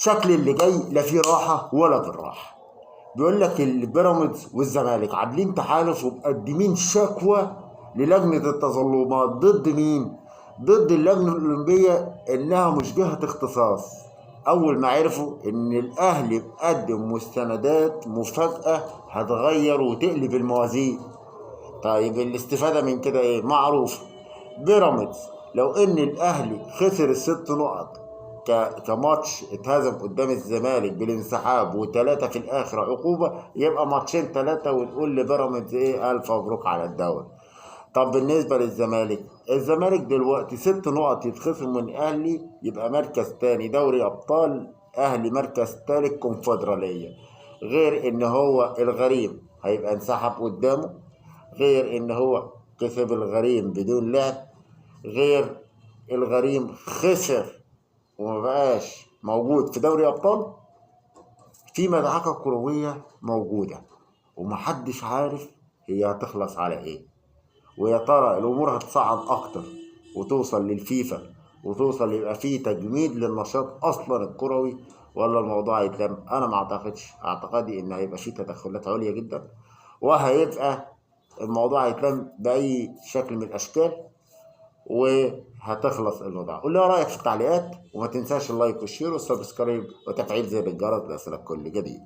شكل اللي جاي لا فيه راحة ولا بالراحة. بيقول لك البيراميدز والزمالك عاملين تحالف ومقدمين شكوى للجنة التظلمات ضد مين؟ ضد اللجنة الأولمبية، إنها مش جهة اختصاص. أول ما عرفوا إن الأهلي مقدم مستندات مفاجأة هتغير وتقلب الموازين. طيب الاستفادة من كده إيه؟ معروف بيراميدز لو إن الأهلي خسر الست نقط كماتش اتهزم قدام الزمالك بالانسحاب وثلاثة في الآخر عقوبة، يبقى ماتشين ثلاثة ونقول لبيراميدز إيه؟ ألف مبروك على الدوري. طب بالنسبة للزمالك، الزمالك دلوقتي 6 نقط يتخصم من أهلي، يبقى مركز تاني دوري أبطال، أهلي مركز تالت كونفدرالية، غير إن هو الغريم هيبقى انسحب قدامه، غير إن هو كسب الغريم بدون لعب، غير الغريم خسر وما بقاش موجود في دوري أبطال. في مدعكة كروية موجودة ومحدش عارف هي هتخلص على إيه، ويا ترى الأمور هتصعد أكتر وتوصل للفيفا وتوصل يبقى فيه تجميد للنشاط أصلا الكروي، ولا الموضوع هيتلم؟ أنا ما أعتقدش، أعتقدي إن هيبقى فيه تدخلات عليا جدا وهيبقى الموضوع هيتلم بأي شكل من الأشكال وهتخلص الموضوع. قول لي رأيك في التعليقات، وما تنساش ال like وال share وال subscribe وتفعيل زر الجرس ليصلك كل جديد.